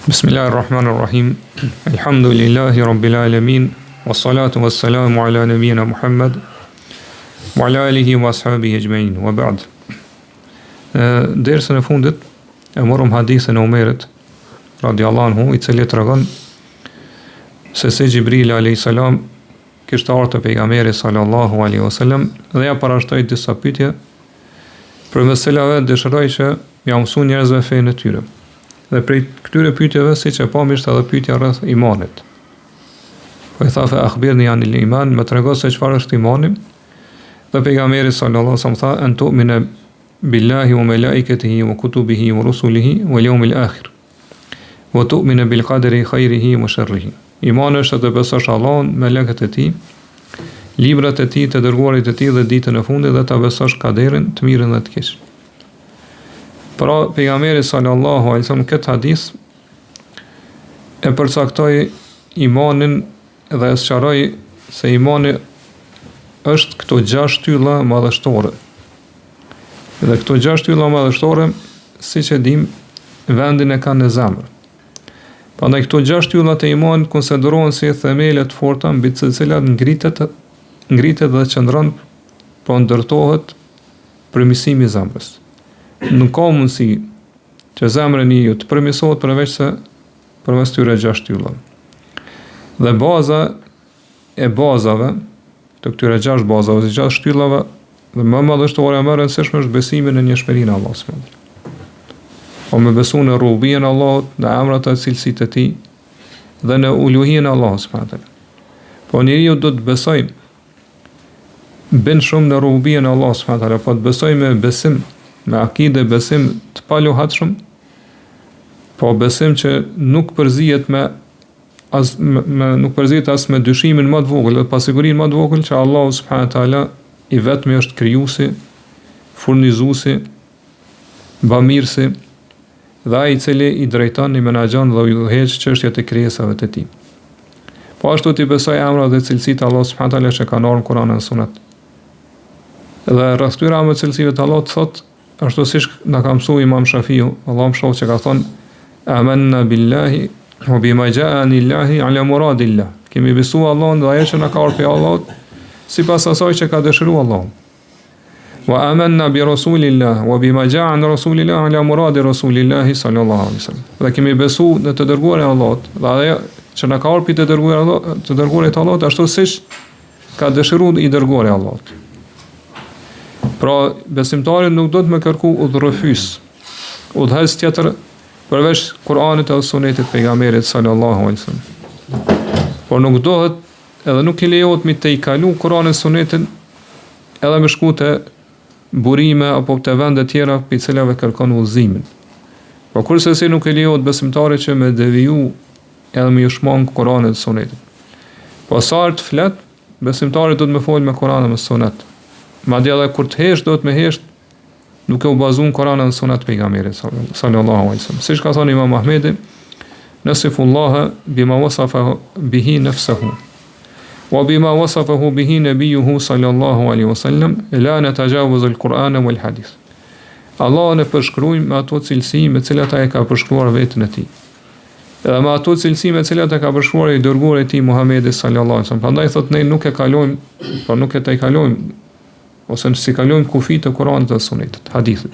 Bismillahir Rahmanir Rahim. Elhamdulillahi Rabbil Alamin. Wassalatu wassalamu ala nabiyyina Muhammad wa ala alihi wa ashabihi ajma'in. Wa ba'd. Në dersin e fundit e morëm hadithin e Omerit radiallahu anhu, i cili tregon se si Xhibrili alayhis salam kishte ardhur te pejgamberi sallallahu alaihi wasallam dhe ja parashtroi disa pyetje përmes cilave dëshiroi që me ja mësu njerëzve fenë e tyre. Dhe prej këtyre pyetjeve siç e pamë ishte edhe pyetja rreth imanit. Po i tha fe akhbirni anil iman, më trego se çfarë është imani. Dhe pejgamberi sallallahu alaihi wasallam tha en tu'mina billahi wa malaikatihi wa kutubihi wa rusulihi wal yawmil akhir. Wa tu'mina bil qadri khairihi wa sharrihi. Imani është të besosh Allahun, melekët e tij, librat e tij, të dërguarit e tij dhe ditën e fundit dhe ta besosh kaderin, të mirën dhe të keqen. Pra, pejgamberi sallallahu alaihi wasallam këtë hadith e përcaktoi imanin dhe e sqaroi se imani është këto gjashtë shtylla madhështore. Dhe këto gjashtë shtylla madhështore, siç e dimë, vendin e kanë në zemër. Prandaj këto gjashtë shtylla të imanit konsiderohen si themele të forta mbi të cilat ngritet ngritet dhe qëndron, po ndërtohet përmirësimi i zemrës. Nuk ka mundësi që zemra e njeriut të përmirësohet përveç se përmes këtyre gjashtë shtyllave. Dhe baza e bazave të këtyre gjashtë bazave, ose gjashtë shtyllave, dhe më madhështore e më e rëndësishme është besimi në njëshmërinë e Allahut subhanahu wa taala. Po me besu në rububien e Allahut, në emrat e cilësitë e tij dhe në uluhien e Allahut subhanahu wa taala. Po njeriu do të besojë bindshëm në rububien e Allahut subhanahu wa taala, po të besojë me besim, me akide besim të paluhatshëm, po besim që nuk përzihet me as me, me nuk përzihet as me dyshimin më të vogël dhe pasigurinë më të vogël që Allahu subhanahu wa taala i vetmi është krijuesi, furnizuesi, bamirësi dhe ai i cili i drejton, i menaxhon dhe i udhëheq çështjet e krijesave të tij. Po ashtu t'i besojë emrat dhe cilësitë e Allahut subhanahu wa taala që kanë ardhur në Kur'an dhe Sunet. Dhe rreth këtyre emrave dhe cilësive të Allahut thotë ashtu siç na ka mësuar Imam Shafiu, Allahu e mëshiroftë që ka thonë amanna billahi wa bima jaa anillahi ala muradillah. Kemi besuar Allahun dhe ajo që na ka ardhur prej Allahut sipas asaj që ka dëshiruar Allahu. Wa amanna bi rasulillah wa bima jaa an rasulillah ala muradi rasulillah sallallahu alaihi wasallam. Dhe kemi besu në të dërguarin e Allahut, dhe ajo që na ka ardhur prej të dërguarit të dërguarit të Allahut ashtu siç ka dëshiruar i dërguari i Allahut. Pra besimtari nuk duhet me kërku udhërrëfys, udhëheqës tjetër përveç Kur'anit dhe Sunetit të pejgamberit sallallahu alaihi wasallam. Por nuk duhet edhe nuk i lejohet me tejkalu Kur'anin e Sunetin edhe me shku te burime apo te vende tjera prej cilave kërkon udhëzimin. Po kurrsesi nuk i lejohet besimtarit që me deviju edhe me ju shmang Kur'anit dhe Sunetit. Po sa herë të flet, besimtari duhet me fol me Kur'an dhe me Sunet. Madje edhe kur të hesht duhet me hesht duke u bazuar në Kur'an dhe Sunet të pejgamberit sallallahu alaihi wasallam. Siç ka thënë Imam Ahmedi, "Nasifullaha bima wasafa bihi nafsuhu." Wa bima wasafahu bihi nabiyuhu sallallahu alaihi wasallam, la natajawazu al-Qur'an wal hadith. Allahun e përshkruajmë me ato cilësi me të cilat ai ka përshkruar veten e tij. Edhe me ato cilësi me të cilat e ka përshkruar i dërguari i tij Muhamedi sallallahu alaihi wasallam. Prandaj thotë ne nuk e kalojmë, por nuk e tejkalojmë ose s'i kalojmë kufijtë e Kuranit dhe Sunetit, hadithit.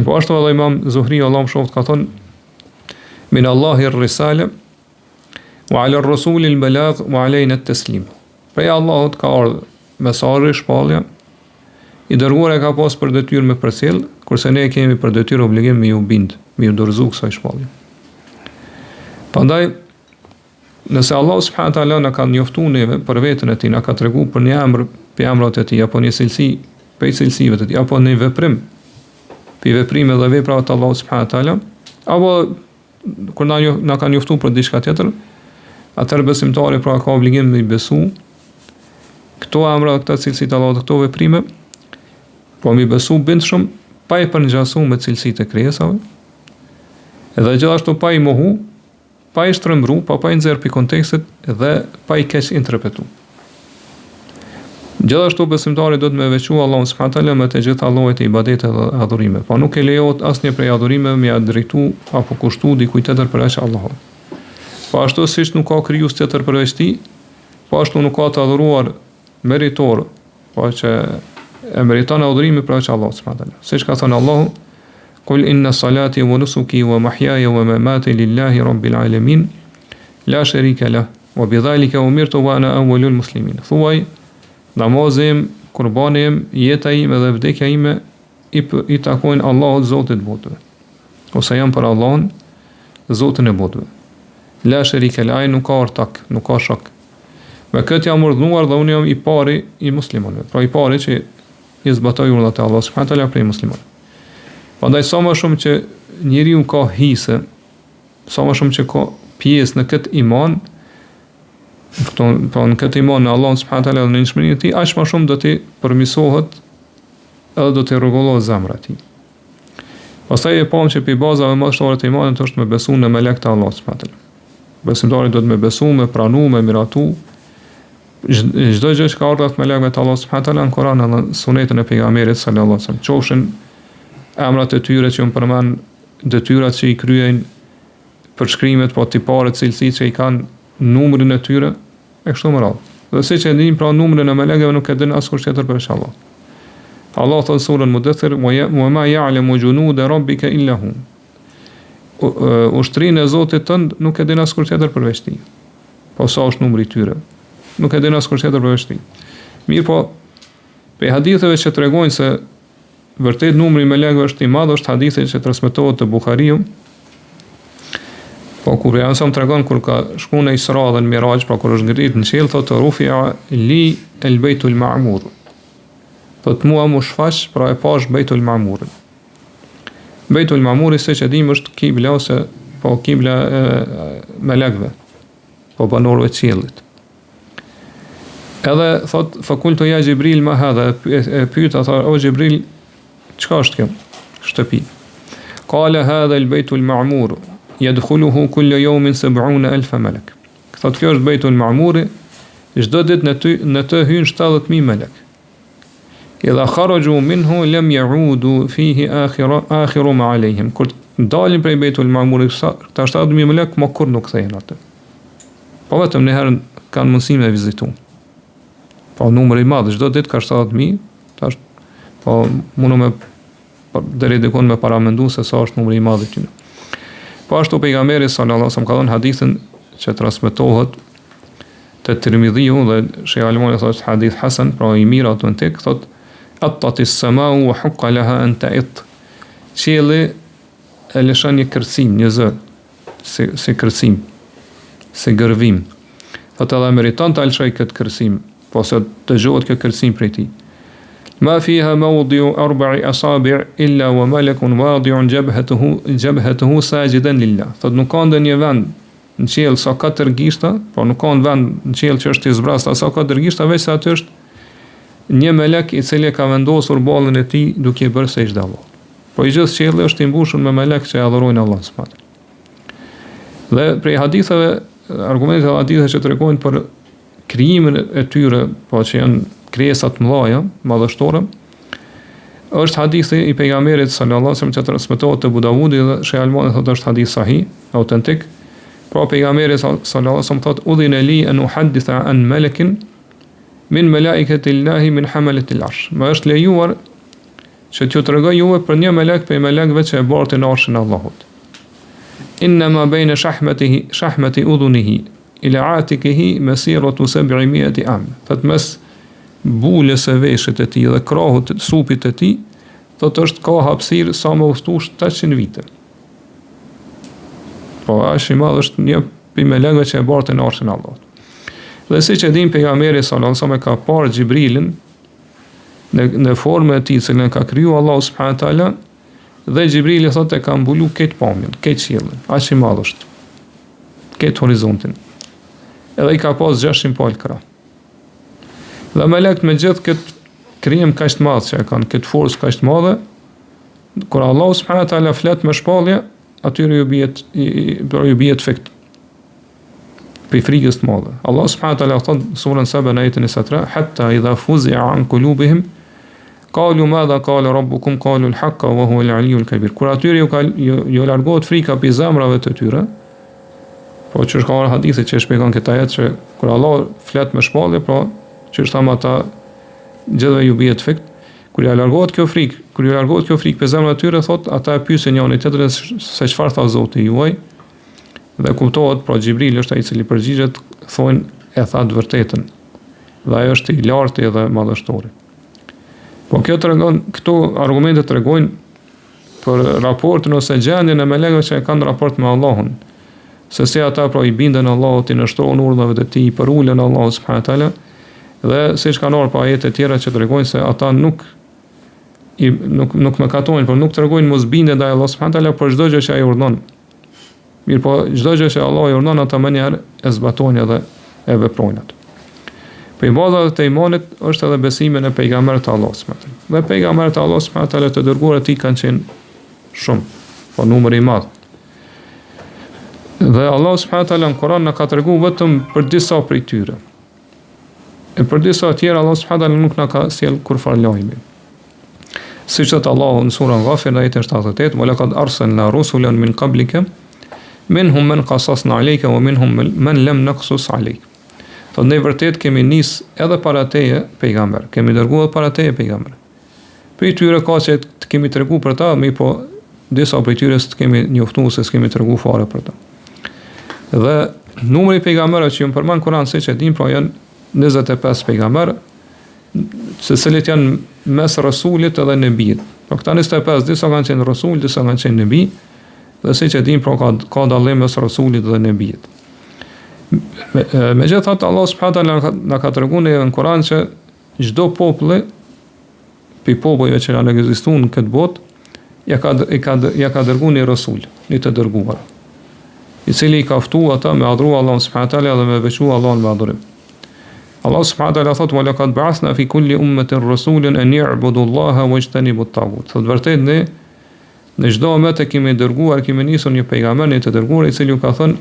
Po ashtu edhe Imam Zuhri Allahu e mëshiroftë ka thonë min Allahi ar-risale wa ala ar-rasul al-balagh wa alayna at-taslim. Prej Allahut ka ardhur mesazhi, shpallja, i dërguari e ka pas për detyrë me përcjell, kurse ne kemi për detyrë obligim me ju bind, me ju dorëzu kësaj shpallje. Prandaj Nëse Allahu subhanahu wa taala na ka njoftu neve për veten e tij, na ka tregu për një emër prej emrave të tij apo një cilësi prej cilësive të tij apo një veprim prej veprimeve dhe veprave të Allahut subhanahu wa taala, apo kur na na ka njoftu për diçka tjetër, atëherë besimtari pra ka obligim me i besu këto emra, këto cilësi të Allahut, këto veprime, po me i besu bindshëm pa i përngjasu me cilësitë e krijesave, edhe gjithashtu pa i mohu, pa i shtrembru, pa pa i nxjerr prej kontekstit dhe pa i keqinterpretu. Gjithashtu besimtari duhet me veçu Allahun subhanahu teala me të gjitha llojet e ibadeteve dhe adhurimeve. Po nuk i lejohet asnjë prej adhurimeve me ia drejtu apo kushtu dikujt tjetër përveç Allahut. Po ashtu siç nuk ka krijues tjetër përveç tij, po ashtu nuk ka të adhuruar meritor, po që e meriton adhurimin përveç Allahut subhanahu teala. Siç ka thënë Allahu, Kul inna salati wa nusuki wa mahyaya wa mamati lillahi rabbil alamin la sharika lah wa bidhalika umirtu wa ana awwalul muslimin. Thuaj, namazi im, kurbani im, jeta ime dhe vdekja ime i, i takojnë Allahut Zotit të botëve. Ose janë për Allahun, Zotin e botëve. La sharika lah, ai nuk ka ortak, nuk ka shok. Me këtë jam urdhëruar dhe unë jam i pari i muslimanëve. Pra i pari që i zbatoj urdhrat e Allahut subhanahu teala prej muslimanëve. Prandaj sa më shumë që njeriu ka hise, sa më shumë që ka pjesë në këtë iman, këto, pra në këtë iman në Allahun subhanahu teala dhe në njëshmërinë e tij, aq më shumë do t'i përmisohet edhe do t'i rregullohet zemra e tij. Pastaj e pamë që prej bazave madhështore të imanit është me besu në melekët e Allahut subhanahu teala. Besimtari duhet me besu, me pranu, me miratu çdo gjë që ka ardhur rreth melekëve të Allahut subhanahu teala në Kur'an dhe në sunetin e pejgamberit sallallahu alaihi wasallam. Qofshin emrat e tyre që janë përmend, detyrat që i kryejnë, përshkrimet, po tiparet, cilësitë që i kanë, numrin e tyre, e kështu me radhë. Dhe siç e dimë, pra numrin e melekëve nuk e din askush tjetër përveç Allahut. Allah thotë në surën Mudathir, "Wa ma ya'lamu junuda rabbika illa hu." Ushtrinë e Zotit tënd nuk e din askush tjetër përveç tij. Po sa është numri i tyre? Nuk e din askush tjetër përveç tij. Mirëpo, prej haditheve që tregojnë se Vërtet numri i melekëve është i madh, është hadithi që transmetohet te Buhariu. Po kur pejgamberi a.s. tregon kur ka shku në Isra dhe në Miraxh, pra kur është ngrit në qiell, thotë rufia li el bejtul ma'mur. Thotë mua m'u shfaq, pra e pash bejtul ma'murin. Bejtul ma'muri siç e dimë është kibla ose po kibla e melekëve, po banorëve të qiellit. Edhe thot fakultu ja Xhibril ma hadha e pyeta tha o Xhibril çka është kjo shtëpi? Kale hadha el bejtul ma'mur yadkhuluhu kullu yawmin 70 alf malak. Thot kjo është bejtul ma'muri çdo ditë në ty në të hyn 70000 melek. Idha kharaju minhu lam yaudu fihi akhira akhiru ma alejhim. Kur dalin prej Bejtul Ma'murit këta 70000 melek më kurrë nuk kthehen aty. Po vetëm një herë kanë mundësi me vizitu. Po numër i madh, çdo ditë ka 70000, tash po mundu me po, deri dikun me paramendu se sa është numri i madh i tyre. Po ashtu pejgamberi sallallahu alajhi wasallam ka dhënë hadithin që transmetohet te Tirmidhiu dhe Shejh Albani thotë hadith hasan, pra i mirë autentik, thotë attati samau wa hukka laha an ta'it. Qielli e lëshon një kërcim, një zë, si si kërcim, si gërvim. Thotë edhe meriton ta lëshoj këtë kërcim, po se dëgjohet kjo kërcim prej tij. Ma fiha mawdi'u arba'i asabi' illa wa malakun wadi'un jabhatahu jabhatahu sajidan lillah. Thotë nuk ka ndonjë vend në qiell sa katër gishta, po nuk ka në vend në qiell që është i zbrazët sa katër gishta, veçse aty është një melek i cili ka vendosur ballin e tij duke i bërë sexhde Allahut. Po i gjithë qielli është i mbushur me melek që e adhurojnë Allahun subhanahu. Dhe prej haditheve, argumenteve dhe haditheve që tregojnë për krijimin e tyre, po që janë krijesa të mëdha, madhështore, është hadithi i pejgamberit sallallahu alajhi wasallam që transmetohet te Ebu Davudi dhe Shejh Albani thotë është hadith sahih, autentik. Pra pejgamberi sallallahu alajhi wasallam thotë udhina li an uhadditha an malakin min malaikati llahi min hamalati al-arsh. Më është lejuar që t'ju tregoj juve për një melek prej melekëve që e bartin arshin e Allahut. Inna ma bejne shahmatihi shahmati udhunihi ila atikihi mesiratu seb'imieti am. Thot mes bulës së veshit të tij dhe krahut të supit të tij, thot është ka hapësirë sa me udhëtu 700 vite. Po aq i madh është një prej melekëve që e bartin arshin e Allahut. Dhe siç e dim pejgamberi sallallahu alajhi wasallam ka parë Xhibrilin në në formën e tij që e ka kriju Allahu subhanahu wa taala dhe Xhibrili thotë e ka mbulu këtë pamjen, këtë qiellin, aq i madh është. Këtë horizontin. Edhe i ka pas 600 palë krah. Dhe melekt me gjithë këtë krijim kaq të madh që e kanë, këtë forcë kaq të madhe, kur Allahu subhanahu wa taala flet me shpallje, atyre ju bie pra ju bie të fikt. Prej frikës të madhe. Allah subhanahu wa taala thotë në surën Saba në ajetin 23, "Hatta idha fuzi'a an qulubihim qalu madha qala rabbukum qalu al-haqqa wa huwa al-'aliyyu al-kabir." Kur atyre ju ka ju, ju largohet frika prej zemrave të tyre, po që është ka ardhur hadithi që e shpjegon këtë ajet që kur Allah flet me shpallje, pra që është thamë ata gjithëve ju bie të fikt, kur ja largohet kjo frikë, kur ju largohet kjo frikë prej zemrave të tyre, thot ata e pyesin njëri tjetrin se çfarë tha Zoti juaj, Dhe kuptohet, pra Xhibrili është ai i cili përgjigjet, thonë e tha të vërtetën. Dhe ai është i larti dhe madhështori. Po kjo tregon, këto argumente tregojnë për raportin ose gjendjen e melekëve që e kanë raport me Allahun. Se si ata pra i binden Allahut, i nënshtrohen urdhrave të tij, i përulen Allahut subhanahu teala dhe siç kanë ardhur pra ajete të tjera që tregojnë se ata nuk i nuk nuk mëkatojnë, por nuk tregojnë mosbindje ndaj Allahut subhanahu teala për çdo gjë që ai urdhëron. Mirëpo, çdo gjë që Allahu i urdhëron ata menjëherë e zbatojnë edhe e veprojnë atë. Prej bazave të imanit është edhe besimi në pejgamberët e Allahut subhanahu teala. Dhe pejgamberët e Allahut subhanahu teala të dërguar të tij kanë qenë shumë, po numër i madh. Dhe Allahu subhanahu teala në Kur'an na ka treguar vetëm për disa prej tyre. E për disa të tjerë Allahu subhanahu teala nuk na ka sjell kurrfarë lajmi. Siç thotë Allahu në surën Ghafir në ajetin 78, "Wa laqad arsalna rusulan min qablika minhum man qasasna alayka wa minhum man lam naqsus alayk." Thotë ne vërtet kemi nis edhe para teje pejgamber, kemi dërguar edhe para teje pejgamber. Prej tyre ka që të kemi tregu për ta, mirëpo disa prej tyre s'të kemi njoftu ose s'kemi tregu fare për ta. Dhe numri i pejgamberëve që janë përmend në Kur'an siç e dimë, pra janë 25 pejgamber, të cilët janë mes Resulit edhe Nebit. Pra këta 25, disa kanë qenë Resul, disa kanë qenë Nebi, dhe siç e dimë, pra ka, ka dallim mes Resulit dhe Nebit. Me, megjithatë, Allah subhanahu taala na ka tregu në Kur'an që çdo populli prej popujve që kanë ekzistuar në këtë botë, ja ka i ka ja ka dërguar një Resul, një të dërguar, i cili i ka ftuar ata me adhuru Allahun subhanahu taala dhe me veçu Allahun me adhurim. Allah subhanahu wa taala thotë wa laqad ba'athna fi kulli ummatin rasulan an i'budu Allaha wajtanibu at-taghut. Thotë vërtet ne në çdo umet e kemi dërguar, kemi nisur një pejgamber, një të dërguar i cili ju ka thënë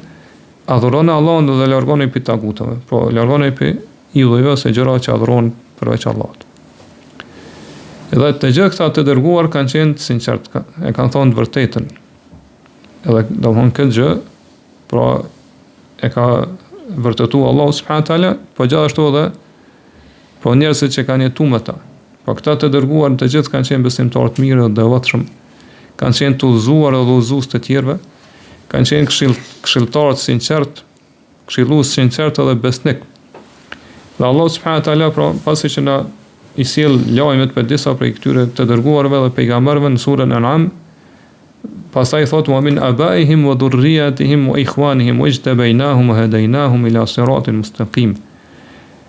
adhuroni Allahun dhe largoni prej tagutëve. Po largoni prej idhujve ose gjërave që adhurohen përveç Allahut. Dhe të gjithë këta të dërguar kanë qenë të sinqertë, e kanë thonë të vërtetën. Edhe domthon këtë gjë, pra e ka vërtetu Allahu subhanahu teala, po gjithashtu edhe po njerëzit që kanë jetuar me ta. Po këta të dërguar të gjithë kanë qenë besimtarë të mirë dhe të devotshëm, kanë qenë të udhëzuar dhe udhëzues të tjerëve, kanë qenë këshill, këshilltarë të sinqertë, këshillues të sinqertë dhe besnik. Dhe Allahu subhanahu teala pra pasi që na i sjell lajmet për disa prej këtyre të dërguarve dhe pejgamberëve në surën An'am, Pastaj thotë wa min abaihim wa dhurriyatihim wa ikhwanihim wajtabainahum wa hadainahum ila siratin mustaqim.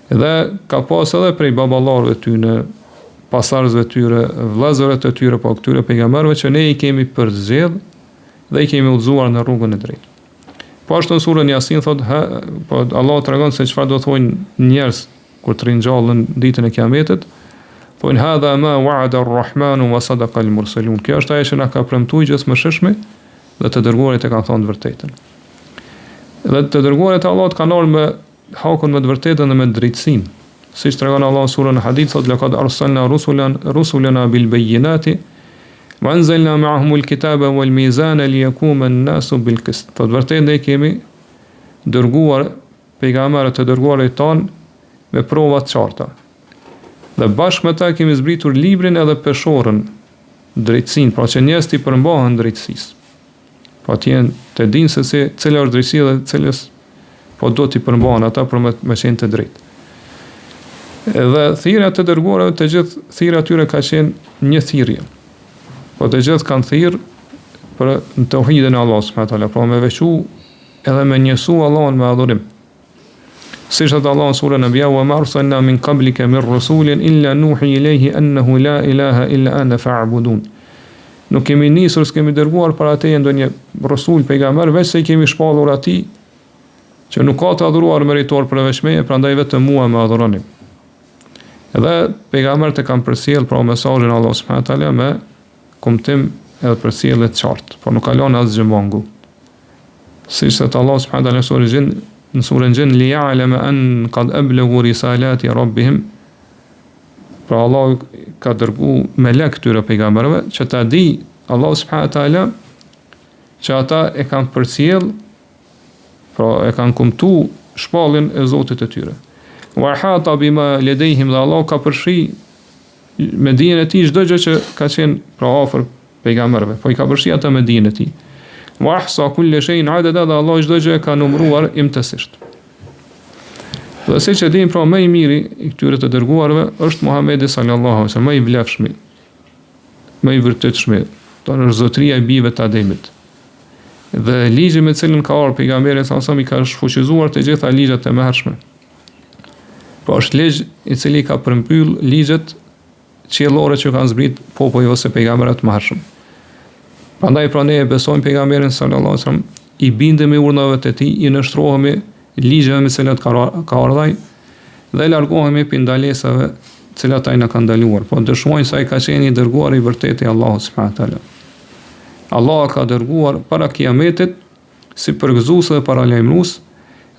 Dhe ka pas edhe prej baballarëve tyne, pasardhësve tyre, vëllezërve të tyre, po këtyre pejgamberëve që ne i kemi përzgjedh dhe i kemi udhëzuar në rrugën e drejtë. Po ashtu në surën Yasin thotë, ha, po Allahu tregon se çfarë do thonë njerëz kur të ringjallen ditën e Kiametit, thonë hadha ma wa'ada ar-Rahmanu wa sadaqa al-mursalun. Kjo është ajo që na ka premtuar Gjithëmëshirshmi dhe të dërguarit e kanë thënë të vërtetën. Dhe të dërguarit e Allahut kanë ardhur me hakun me të vërtetën dhe me drejtësinë. Siç tregon Allahu në surën Hadid, thotë laqad arsalna rusulan rusulana bil bayyinati wa anzalna ma'ahum al-kitaba wal mizana liyakuma an-nasu bil qist. Thotë vërtet ne kemi dërguar pejgamberët të dërguarit tanë me prova të qarta. Dhe bashkë me ta kemi zbritur librin edhe peshoren, drejtësinë, pra që njerëzit t'i përmbahen drejtësisë. Pra të jenë të dinë se si cila është drejtësia dhe cilës po do t'i përmbahen ata për me, me qenë të drejtë. Edhe thirrja e të dërguarve të gjithë thirrja e tyre ka qenë një thirrje. Po të gjithë kanë thirrë për në tauhidin e Allahut subhanahu teala, pra me veçu edhe me njësu Allahun me adhurim. Siç thotë Allahu në surën Anbiya, "Wa ma arsalna min qablika min rasulin illa nuhi ilayhi annahu la ilaha illa ana fa'budun." Nuk kemi nisur, s'kemi dërguar para teje ndonjë rasul pejgamber, veç se i kemi shpallur atij që nuk ka të adhuruar meritor përveç meje, prandaj vetëm mua më adhuroni. Edhe pejgamberët e kanë përcjell pra mesazhin e Allahut subhanahu teala me kumtim edhe përcjellje të qartë, por nuk ka lënë asgjë mangu. Siç thotë Allahu subhanahu wa taala në surën Xhin. në surën Xhin li ya'lama an qad ablagu risalati rabbihim Pra Allahu ka dërgu melek këtyre pejgamberëve që ta di Allahu subhanahu wa taala që ata e kanë përcjell pra e kanë kumtu shpalljen e Zotit të tyre. Wa ahata bima ladayhim dhe Allahu ka përfshi me dijen e tij çdo gjë që ka qenë pra afër pejgamberëve, po i ka përfshi ata me dijen e tij. Wa ahsa kulle shay'in adada dhe Allahu çdo gjë e ka numëruar imtësisht. Dhe siç e dimë pra më i miri i këtyre të dërguarve është Muhamedi sallallahu alaihi wasallam, më i vlefshmi, më i virtytshmi, do është zotëria i bijve të Ademit. Dhe ligji me cilin ka ardhur pejgamberi sallallahu alaihi wasallam i ka shfuqizuar të gjitha ligjet e mëhershme. Po është ligj i cili ka përmbyll ligjet qiellore që kanë zbrit popujve ose pejgamberëve të mëhershëm. Prandaj pra ne e besojmë pejgamberin sallallahu alaihi wasallam, i bindemi urdhrave të tij, i nënshtrohemi ligjeve me të cilat ka ka ardhur ai dhe largohemi prej ndalesave të cilat ai na ka ndaluar. Po dëshmojmë se ai ka qenë i dërguar i vërtetë i Allahut subhanahu teala. Allah ka dërguar para kiametit si përgëzues dhe paralajmërues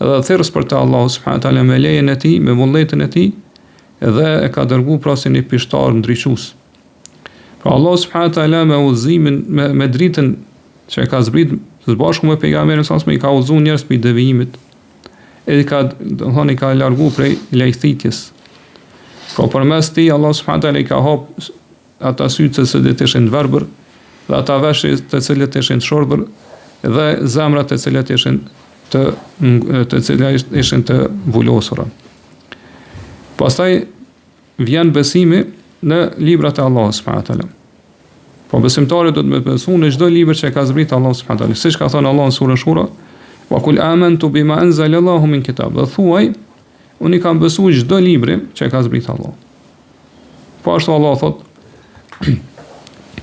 dhe thirrës për te Allahu subhanahu teala me lejen e tij, me vullnetin e tij dhe e ka dërgu pra si një pishtar ndriçues. Pra Allah subhanahu teala me udhëzimin me, me dritën që e ka zbrit së bashku me pejgamberin sa i ka udhëzuar njerëz prej devijimit. E i ka, do thonë, i ka largu prej lajthitjes. Pra përmes tij Allah subhanahu teala i ka hap ata sy të cilët ishin të verbër dhe ata veshë të cilët ishin të shurdhër dhe zemrat të cilat ishin të të cilat ishin të vulosura. Pastaj vjen besimi në librat e Allahut subhanahu teala. Po besimtari do të me besu në çdo libër që ka zbrit Allahu subhanahu teala. Siç ka thënë Allahu në surën Shura, "Wa kul amantu bima anzala Allahu min kitab." Dhe thuaj, unë i kam besu çdo libri që ka zbrit Allahu. Po ashtu Allah thot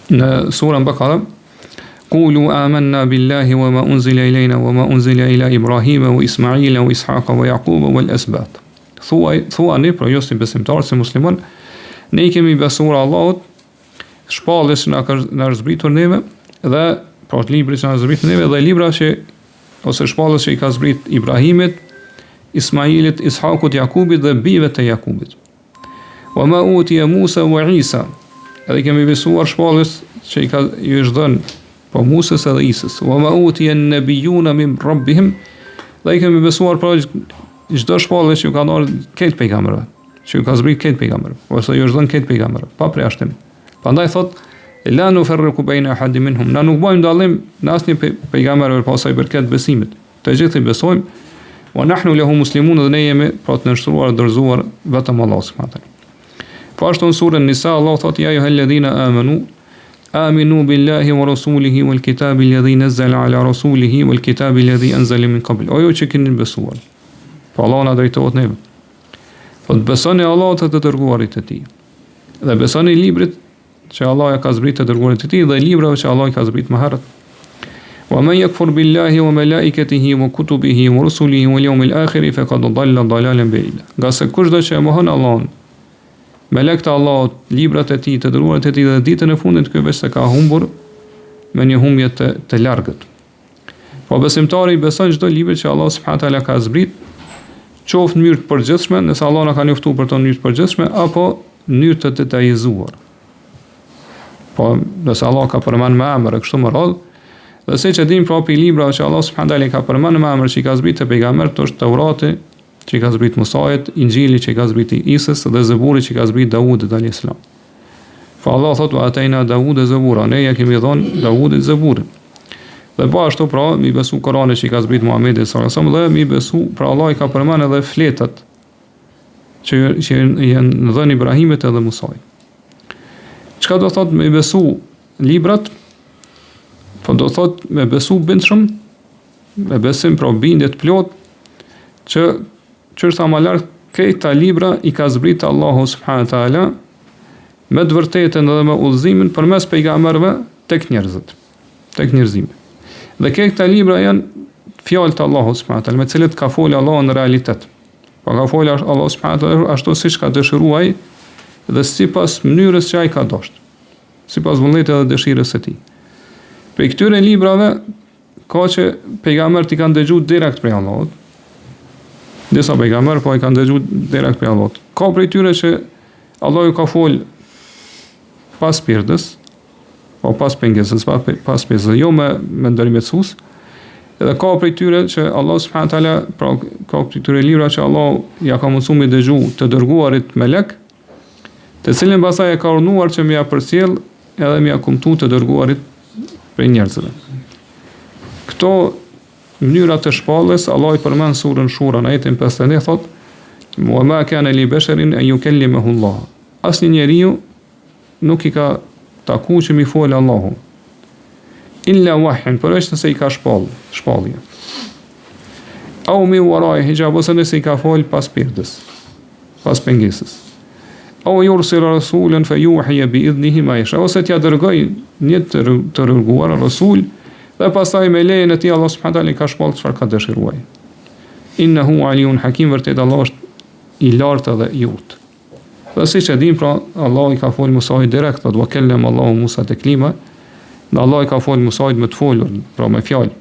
në surën Bekara, Kulu amanna billahi wa ma unzila ilejna wa ma unzila ila Ibrahima wa Ismaila wa Ishaqa wa Jakuba wal asbat. Thuaj, thuani, pra ju si besimtar, si musliman, ne i kemi besuar Allahut, shpalljes që na ka na është zbritur neve dhe pra librit që na është zbritur neve dhe libra që ose shpalljes që i ka zbrit Ibrahimit, Ismailit, Ishakut, Jakubit dhe bijve të Jakubit. Wa ma utiya Musa wa Isa. Edhe kemi besuar shpalljes që i ka i është dhënë po Musës edhe Isës. Wa ma utiya an-nabiyuna min rabbihim. Dhe i kemi besuar pra çdo shpallje që ju ka ardhur krejt pejgamberëve, që ju ka zbrit krejt pejgamberëve, ose ju është dhënë krejt pejgamberëve, pa përjashtim. Prandaj thot la nufarriqu bayna ahadin minhum. Na nuk bëjmë dallim në asnjë pejgamber për sa i përket besimit. Të gjithë i besojmë, wa nahnu lahu muslimun dhe ne jemi pra të nënshtruar dhe dorëzuar vetëm Allahut subhanahu teala. Po ashtu në surën Nisa Allahu thotë ja ejuhalladhina amanu aminu billahi wa rasulihi wal kitabi alladhi nazzala ala rasulihi wal kitabi alladhi anzala min qabl. O ju që keni besuar. Po Allahu na drejtohet neve. Po të besoni Allahut dhe të dërguarit të tij. Dhe besoni librit që Allah ja ka zbrit të dërguarit të tij dhe librave që Allah i ka zbrit më herët. Wa man yakfur billahi wa malaikatihi wa kutubihi wa rusulihi wal yawmil akhir faqad dhalla dhalalan ba'ida. Ngase kushdo që e mohon Allahun, melekët e Allahut, librat e tij, të dërguarit e tij dhe ditën e fundit, ky veç se ka humbur me një humbje të, të largët. Po besimtari i beson çdo libër që Allah subhanahu taala ka zbrit, qoftë në mënyrë të përgjithshme, nëse Allah na ka njoftuar për të në mënyrë të përgjithshme, apo në mënyrë të detajizuar. Po, nëse Allah ka përmend me emër e kështu me radhë, dhe siç e dimë pra prej librave që Allah subhanahu taala ka përmend me emër që i ka zbrit te pejgamberët, është Teurati, që i ka zbrit Musait, Inxhili që i ka zbrit Isës dhe Zeburi që i ka zbrit Daudit alayhis salam. Po Allah thotë wa atejna Daude Zebura, ne ja kemi dhënë Daudit Zeburin. Dhe po ashtu pra, mi besu Koranin që i ka zbrit Muhammedit sallallahu alaihi wasallam dhe mi besu, pra Allah i ka përmend edhe fletat që që janë dhënë Ibrahimit edhe Musait. Çka do thotë me besu librat? Po do thotë me besu bindshëm, me besim pra bindje të plotë që që është ma lart krejt këta libra i ka zbrit Allahu subhanahu taala me të vërtetën dhe me udhëzimin përmes pejgamberëve tek njerëzit, tek njerëzimi. Dhe krejt këta libra janë fjalë të Allahut subhanahu taala me të cilët ka folë Allahu në realitet. Po ka folë Allahu subhanahu taala ashtu siç ka dëshiruar ai dhe sipas mënyrës që ai ka dashur. Sipas vullnetit dhe dëshirës së tij. Prej këtyre librave Ka që pejgamberët i kanë dëgju direkt prej Allahut. Disa pejgamberë po i kanë dëgju direkt prej Allahut. Ka prej tyre që Allahu ju ka fol pas perdes, po pas pengesës, pas, pas pengesës, jo me, me ndërmjetësues, edhe ka prej tyre që Allah subhanahu taala, pra ka prej tyre libra që Allah ja ka mundësu me dëgju të dërguarit melek, të cilin pastaj e ka urdhnuar që me ja përcjell edhe me ja kumtu të dërguarit prej njerëzve. Këto mënyra të shpalljes, Allah i përmend surën Shura në ajetin 51 thotë: "Wa ma kana li basharin an yukallimahu Allah." Asnjë njeriu nuk i ka taku që mi fol Allahu. Illa wahyan, përveç nëse i ka shpall, shpallje. Au min warai hijab ose nëse i ka fol pas perdes, pas pengesës. Au yursila rasulan fa yuhi bi idnihi ma yasha, ose t'ia dërgoj një të, të dërguar rasul dhe pastaj me lejen e tij Allah subhanahu taala i ka shpall çfarë ka dëshiruar. Innahu aliun hakim, vërtet Allah është i lartë dhe i urtë. Dhe siç e dim, pra, Allah i ka folë Musait direkt, thotë, wa kellem Allahu Musa teklima, dhe Allah i ka folë Musait me të folur, pra me fjalë.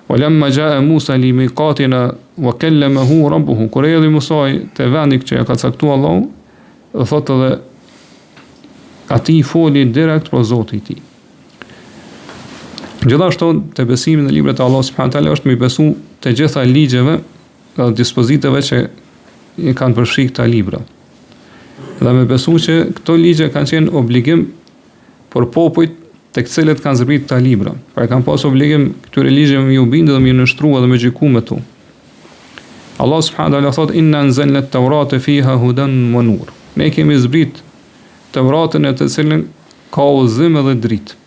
Wa lemma xhae Musa li mikatina, wa kellemehu rabbuhu, kur erdhi Musai te vendi që ja ka caktu Allahu, dhe thotë edhe, atij i foli direkt pra Zoti i tij. Gjithashtu, te besimi në librat e Allah subhanahu taala është me besu të gjitha ligjeve dhe dispozitave që i kanë përfshi këta libra. Dhe me besu që këto ligje kanë qenë obligim për popujt tek të cilët kanë zbrit këta libra. Pra e kanë pas obligim këtyre ligjeve me ju bindë dhe me ju nënshtru dhe me gjyku me to. Allah subhanahu wa taala thot inna anzalna at-taurata fiha hudan wa nur. Ne kemi zbrit Teuratën në të cilën ka udhëzim edhe dritë.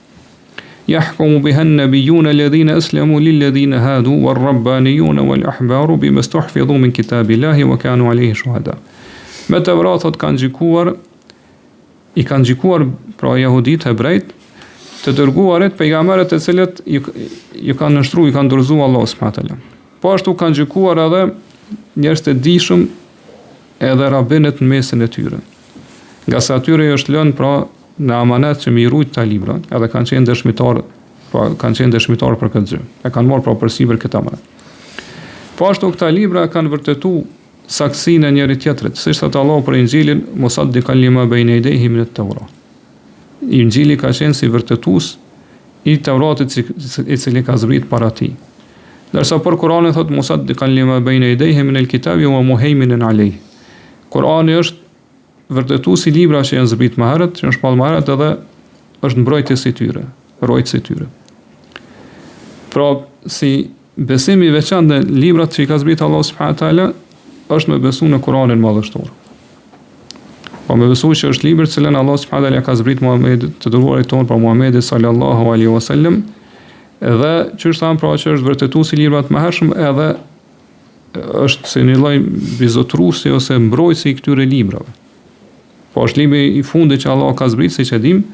Yahkumu biha an-nabiyyuna alladhina aslamu lilladhina hadu war-rabbaniyuna wal-ahbaru bima stuhfidhu min kitabillahi wa kanu alayhi shuhada. Me Tevrat thot kanë gjykuar i kanë gjykuar pra jehudit hebrejt të dërguarit pejgamberët të cilët ju, ju kanë nënshtruar, ju kanë dorëzuar Allahu subhanahu teala. Po ashtu kanë gjykuar edhe njerëz të dijshëm edhe rabinët në mesin e tyre. Ngase atyre ju është lënë pra në amanet që me i rujt këta libra, edhe kanë qenë dëshmitar, pra kanë qenë dëshmitar për këtë gjë. E kanë marrë pra përsipër këtë amanet. Po ashtu këta libra kanë vërtetu saktësinë e njëri tjetrit, siç thotë Allahu për Inxhilin, musaddikan lima bejne jedejhi min et-Teurat. Inxhili ka qenë si vërtetues i Teuratit i cili ka zbrit para tij. Ndërsa për Kur'anin thotë musaddikan lima bejne jedejhi min el-kitabi wa muhejminen alejh. Kur'ani është vërtetues i librave që janë zbrit më herët, që janë shpallë më herët edhe është mbrojtës i tyre, ruajtës i tyre. Pra, si besim i veçantë në librat që i ka zbrit Allahu subhanahu wa taala është me besu në Kur'anin madhështor. Po me besu që është libër të cilën Allah subhanahu wa taala ka zbrit Muhamedit të dërguarit tonë, pra Muhamedit sallallahu alaihi wasallam, dhe qysh thamë pra që është vërtetues i librave të mëhershëm edhe është si një lloj mbizotëruesi ose mbrojtësi i këtyre librave. Po është libri i fundit që Allah ka zbrit, siç e dim,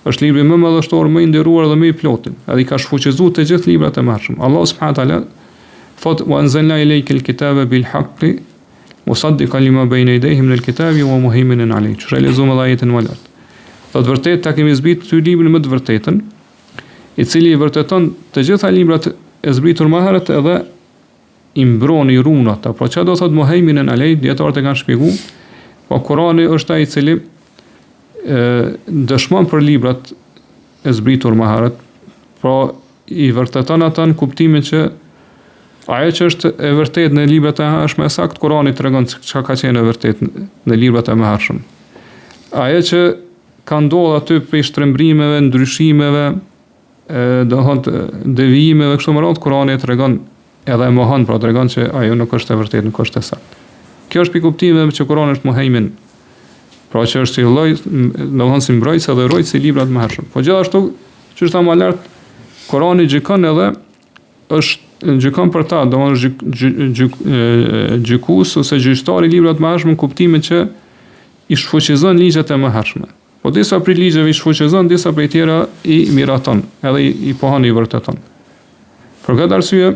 është libri më madhështor, më i nderuar dhe më i plotë. Edhe i ka shfuqizuar të gjithë librat e mëhershëm. Allah subhanahu wa taala thot wa anzalna ilayka al-kitaba bil haqqi musaddiqan lima bayna yadayhi min al-kitabi wa muhaiminan alayhi. Që e lexuam edhe ajetin më lart. Thot vërtet ta kemi zbrit ty librin me të vërtetën, i cili i vërteton të gjitha librat e zbritur më herët edhe i mbron i ruan ata. Pra çka do thotë muhaiminen alej, dijetarët e kanë shpjeguar, po Kurani është ai i cili e dëshmon për librat e zbritur më herët, pra i vërteton ata në kuptimin që ajo që është e vërtetë në librat e hershme e saktë Kurani tregon çka ka qenë e vërtetë në librat e mëhershëm. Ajo që ka ndodhur aty prej shtrembrimeve, ndryshimeve, do thotë devijimeve kështu me radhë Kurani e tregon edhe e mohon, pra tregon që ajo nuk është e vërtetë, nuk është e saktë. Kjo është prej kuptimeve që Kurani është muhejmin, pra që është si lloj, do thonë si mbrojtës edhe ruajtës i librave të mëhershëm. Po gjithashtu, qysh thamë më lart, Kurani gjykon edhe është gjykon për ta, do thonë gjyk, gjyk, gjykues ose gjyqtar i librave të mëhershëm në kuptimin që i shfuqizon ligjet e mëhershme. Po disa prej ligjeve i shfuqizon, disa prej tjera i miraton, edhe i, i pohon i vërteton. Për këtë arsye,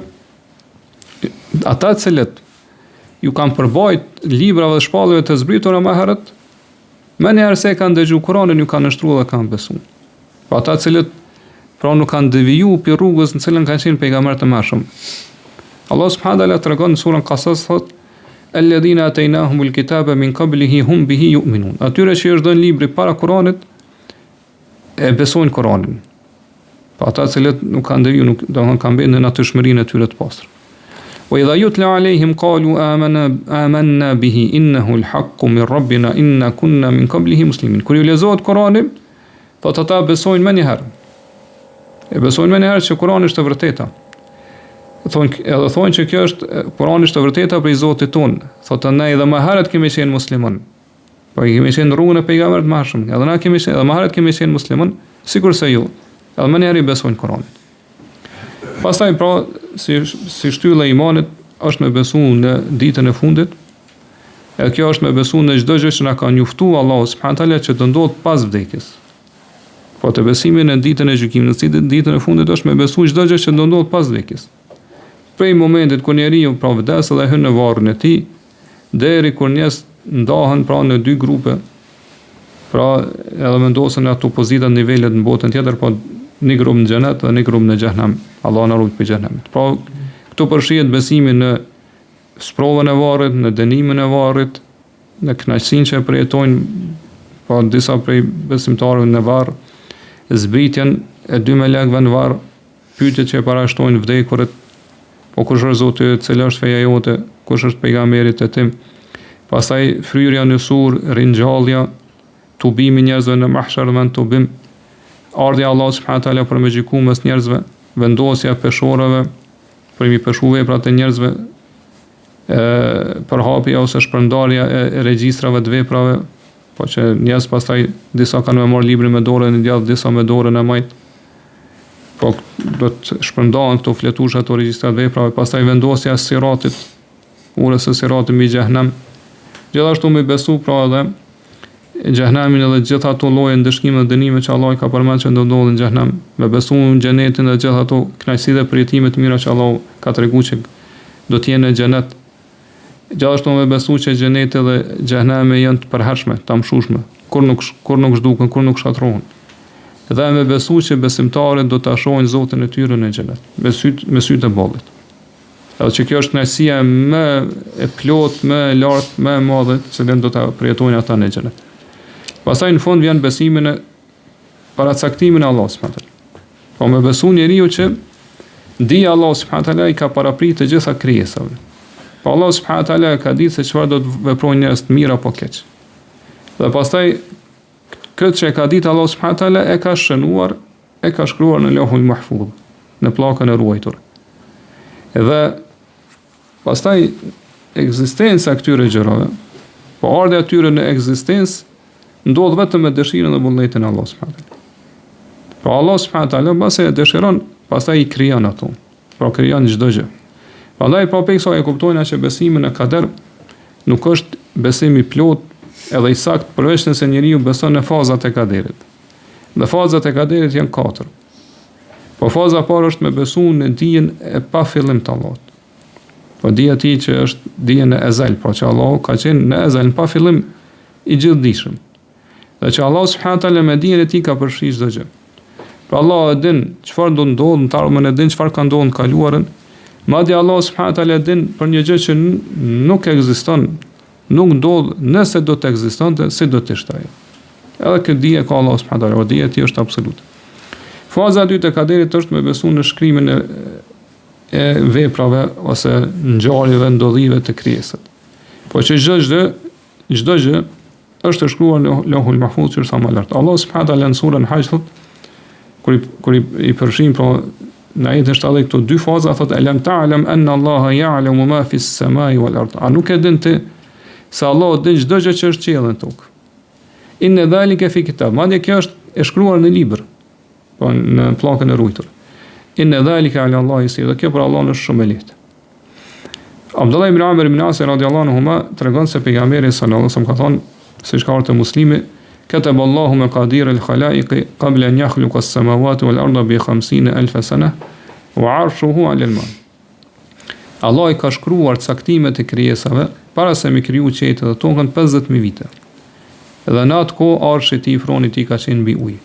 ata të cilët ju kanë përbajt librave dhe shpalljeve të zbritura më herët, menjëherë se e kanë dëgju Kuranin, ju kanë nënshtru dhe kanë besu. Po ata të cilët pra nuk kanë deviju prej rrugës në cilën kanë qenë pejgamberët e mëhershëm. Allah subhanahu wa taala tregon në surën Qasas thotë. Alladhina ataynahumul kitaba min qablihi hum bihi yu'minun. Atyre që i është dhënë libri para Kuranit e besojnë Kuranin. Po ata të cilët nuk kanë deviju, nuk do të kanë mbetur në natyrshmërinë e tyre të pastër. Wa idha yutla alehim qalu amanna amanna bihi innahu al-haqqu min rabbina inna kunna min qablihi muslimin. Kur ju lexohet Kurani, thotë ata besojnë menjëherë. E besojnë menjëherë që Kurani është e vërteta. Thonë edhe thonë që kjo është Kurani është e vërteta prej Zotit tonë. Thotë ne edhe më herët kemi qenë musliman. Po kemi qenë në rrugën e pejgamberit më hershëm. Edhe na kemi qenë, edhe më herët kemi qenë musliman, sikurse ju. Edhe menjëherë i besojnë Kuranit. Pastaj pra si si shtyllë e imanit është me besu në ditën e fundit. Edhe kjo është me besu në çdo gjë që na ka njoftu Allahu subhanahu teala që do ndodh pas vdekjes. Po te besimi në ditën e gjykimit, në ditën e fundit është me besu çdo gjë që do ndodh pas vdekjes. Prej momentit kur njeriu pra vdes dhe hyn në varrin e tij, deri kur njerëz ndahen pra në dy grupe, pra edhe vendosen në ato pozita nivelet në botën tjetër, po një grup në xhenet dhe një grup në xhehenem. Allahu na ruajt prej xhehenemit. Pra këtu përfshihet besimi në sprovën e varrit, në dënimin e varrit, në kënaqësinë që e përjetojnë po disa prej besimtarëve në varr, zbritjen e dy melekëve në varr, pyetjet që e parashtrojnë vdekurit, po kush është Zoti yt, cila është feja jote, kush është pejgamberi yt, pastaj fryrja në sur, ringjallja, tubimi i njerëzve në mahsher në tubim, ardhja e Allahut subhanahu wa taala për me gjyku mes njerëzve, vendosja e peshoreve për mi peshu veprat e njerëzve, e përhapja ose shpërndarja e regjistrave të veprave, po që njerëz pastaj disa kanë me marrë librin me dorën e djathtë, disa me dorën e majtë. Po do të shpërndahen këto fletusha ato regjistra të veprave, pastaj vendosja e siratit, urës së siratit mbi xhehenem. Gjithashtu me besu pra edhe xhehenemin edhe gjithë ato lloje ndëshkime dhe dënime që Allahu i ka përmend që do ndodhin në xhehenem, me besu në xhenetin dhe gjithë ato kënaqësi dhe përjetime të mira që Allahu ka tregu që do të jenë në xhenet. Gjithashtu me besu që xheneti dhe xhehenemi janë të përhershme, të amshueshme, kurrë nuk kurrë nuk zhduken, kurrë nuk shkatërrohen. Dhe me besu që besimtarët do ta shohin Zotin e tyre në xhenet, me sytë me sytë e ballit. Edhe që kjo është kënaqësia më e plotë, më e lartë, më e madhe, të cilën do ta përjetojnë ata në xhenet. Pastaj në fund vjen besimi në paracaktimin e Allahut subhanahu teala. Po me besu njeriu që dija e Allahut subhanahu teala i ka parapri të gjitha krijesave. Po Allahu subhanahu teala ka ditë se çfarë do të veprojnë njerëz të mirë apo keq. Dhe pastaj këtë që e ka ditë Allahu subhanahu teala e ka shënuar e ka shkruar në Lauhul Mahfuz, në pllakën e ruajtur. Dhe pastaj ekzistenca e këtyre gjërave, po ardhja e tyre në ekzistencë ndodh vetëm me dëshirën dhe vullnetin e Allahut subhanahu teala. Pra Allah subhanahu teala mbase e dëshiron, pastaj i krijon ato. Pra krijon çdo gjë. Prandaj pra prej kësaj e kuptojna që besimi në kader nuk është besim i plotë edhe i saktë përveç nëse njeriu beson në fazat e kaderit. Dhe fazat e kaderit janë katër. Po faza e parë është me besu në dijen e pafillim të Allahut. Po dija e tij që është dije në ezel, pra që Allahu ka qenë në ezel, në pafillim i gjithëdijshëm. Dhe që Allahu subhanahu teala me dijen e tij ka përfshi çdo gjë. Pra Allahu e din çfarë do ndodhë në të ardhmen, e din çfarë ka ndodhur në kaluarën. Madje Allahu subhanahu teala e din për një gjë që nuk ekziston Nuk ndodh, nëse do të ekzistonte, si do të ishte ajo. Edhe këtë dije ka Allahu subhanahu teala, dija e tij është absolute. Faza e dytë e kaderit është me besu në shkrimin e e veprave ose ngjarjeve, ndodhive të krijesës. Po që çdo gjë, çdo gjë është e shkruar në Lauhul Mahfuz që është sa më lart. Allah subhanahu teala në surën Haxh thot kur i kur i, i përfshin pra në ajetin 70 këto dy faza thot elem ta'lem anna Allaha ya'lamu ma fi as-samai wal ard. A nuk e din ti se Allahu din çdo gjë që është në qiell e në tokë. Inna dhalika fi kitab. Madje kjo është e shkruar në libër, po në pllakën e ruajtur. Inna dhalika ala Allahi jesir. Dhe kjo për Allahun është shumë e lehtë. Abdullah ibn Amr ibn Asi radiallahu anhuma tregon se pejgamberi sallallahu alaihi wasallam ka thënë, siç ka ardhur te Muslimi, "Kataba Allahu maqadir al-khalaiq qabla an yakhluqa as-samawati wal arda bi 50 alf sana wa 'arshuhu 'ala al-ma." Allah i ka shkruar caktimet e krijesave para se me kriju qiejt dhe tokën 50000 vite. Dhe në atë kohë arshi i tij, froni i tij ka qenë mbi ujë.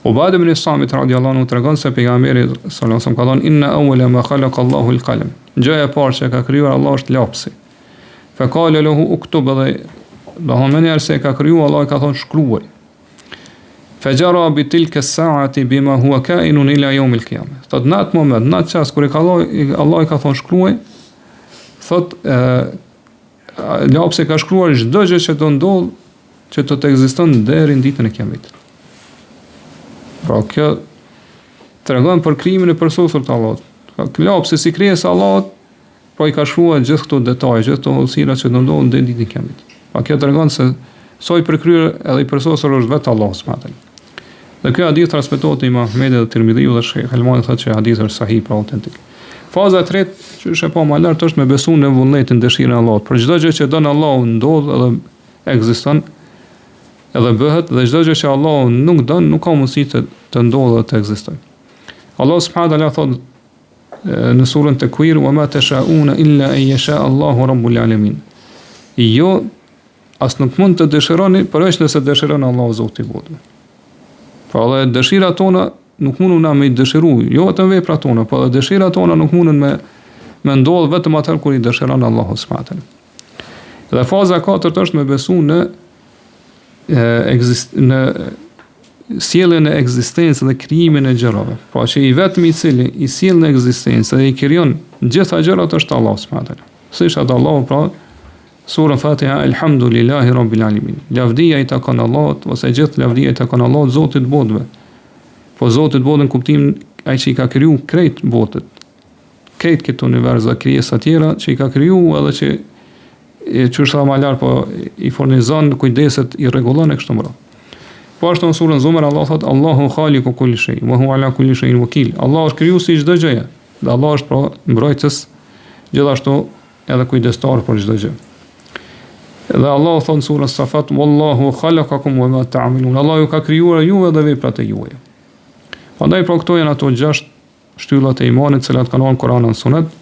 Ubade ibn Samit radiallahu anhu tregon se pejgamberi sallallahu alaihi wasallam ka thënë inna awwala ma khalaqa Allahu al-qalam. Gjëja e parë që ka krijuar Allahu është lapsi. Fe kale lehu uktub edhe, domethënë menjëherë se e ka kriju, Allahu i ka thonë shkruaj. Fe xhera bi tilke saati bima hua kainun ila jeumil kijame. Thot në atë moment, në atë çast, kur i ka Allah, Allahu i ka thonë shkruaj, thot, e, lapsi ka shkruar çdo gjë që do ndodh, që do të ekziston deri në ditën e kiametit. Pra kjo tregon për krijimin e përsosur të Allahut. Lapsi si krijesë e Allahut, po i ka shkruar gjithë këto detaje, gjithë këto hollësira që do ndodhin deri në ditën e kiametit. Pra kjo tregon se sa i përkryer edhe i përsosur është vetë Allahu subhanahu teala. Dhe ky hadith transmetohet te Imam Ahmedi dhe Tirmidhiu dhe Shejh Albani thotë që hadithi është sahih pra autentik. Faza e tretë, që është e pa më lart është me besu në vullnetin, dëshirën e Allahut. Për çdo gjë që don Allahu ndodh edhe ekziston edhe bëhet dhe çdo gjë që Allahu nuk don nuk ka mundësi të të ndodhë dhe të ekzistojë. Allahu subhanahu wa taala thotë në surën Tekuir wa ma tashauna illa an yasha Allahu rabbul alamin. Jo as nuk mund të dëshironi përveç nëse dëshiron Allahu Zoti i botëve. Pra edhe dëshirat tona nuk mundun na me i dëshiru, jo vetëm veprat tona, po edhe dëshirat tona nuk mundën me me ndodh vetëm atëherë kur i dëshiron Allahu subhanahu wa taala. Dhe faza e katërt është me besu në e, ekzist, në sjelljen e ekzistencës dhe krijimin e gjërave. Pra që i vetmi i cili i sjell në ekzistencë dhe i krijon gjitha gjërat është Allahu subhanahu wa taala. Siç thotë Allahu pra surën Fatiha Elhamdulillahi Rabbil Alamin. Lavdia i takon Allahut ose gjithë lavdia i takon Allahut Zotit të botëve. Po Zotit të botëve në kuptim ai që i ka kriju krejt botët. krejt këtë univers dhe krijesa tjera që i ka kriju edhe që e që është ma lart, po i furnizon, kujdeset, i rregullon e kështu me radhë. Po ashtu në surën Zumer Allah thot Allahu khaliku kulli shay wa huwa ala kulli shay'in wakil. Allah është krijuesi i çdo gjëje dhe Allah është pra mbrojtës gjithashtu edhe kujdestar për çdo gjë. Dhe Allah thot në surën Safat wallahu khalaqakum wa ma ta'malun. Allah ju ka krijuar juve dhe veprat e juaja. Prandaj pra këto janë ato gjashtë shtyllat e imanit të cilat kanë ardhur në Kur'an dhe Sunet,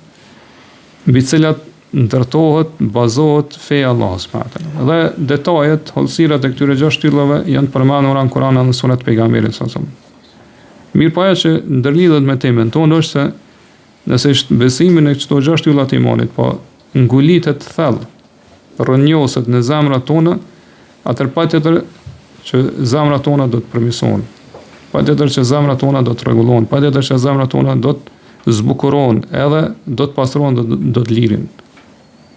mbi të cilat ndërtohet, bazohet feja e Allahut subhanahu teala. Dhe detajet, hollësirat e këtyre gjashtë shtyllave janë të përmendura në Kur'an dhe Sunet të pejgamberit sallallahu alajhi wasallam. Mirëpo ajo që ndërlidhet me temën tonë është se nëse besimi në këto gjashtë shtylla të imanit, po ngulitet thellë rrënjoset në zemrat tona, atëherë patjetër që zemrat tona do të përmirësohen. Patjetër që zemrat tona do të rregullohen, patjetër që zemrat tona do të zbukurohen, edhe do të pastrohen dhe do të lirin.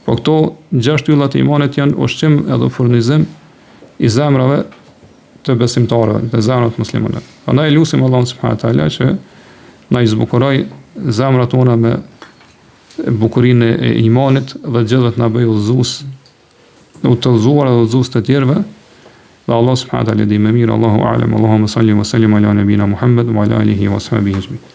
Po këto gjashtë shtylla të imanit janë ushqim edhe furnizim i zemrave të besimtarëve, të zemrave të muslimanëve. Prandaj lusim Allahun subhanahu teala që na i zbukuroj zemrat tona me bukurinë e imanit dhe gjithëve të na bëjë udhëzues, të udhëzuar dhe udhëzues të tjerëve. Dhe Allah subhanahu wa taala di më mirë, Allahu a'lam, Allahumma salli wa sallim ala nabina Muhammad wa ala alihi wa sahbihi ajma'in.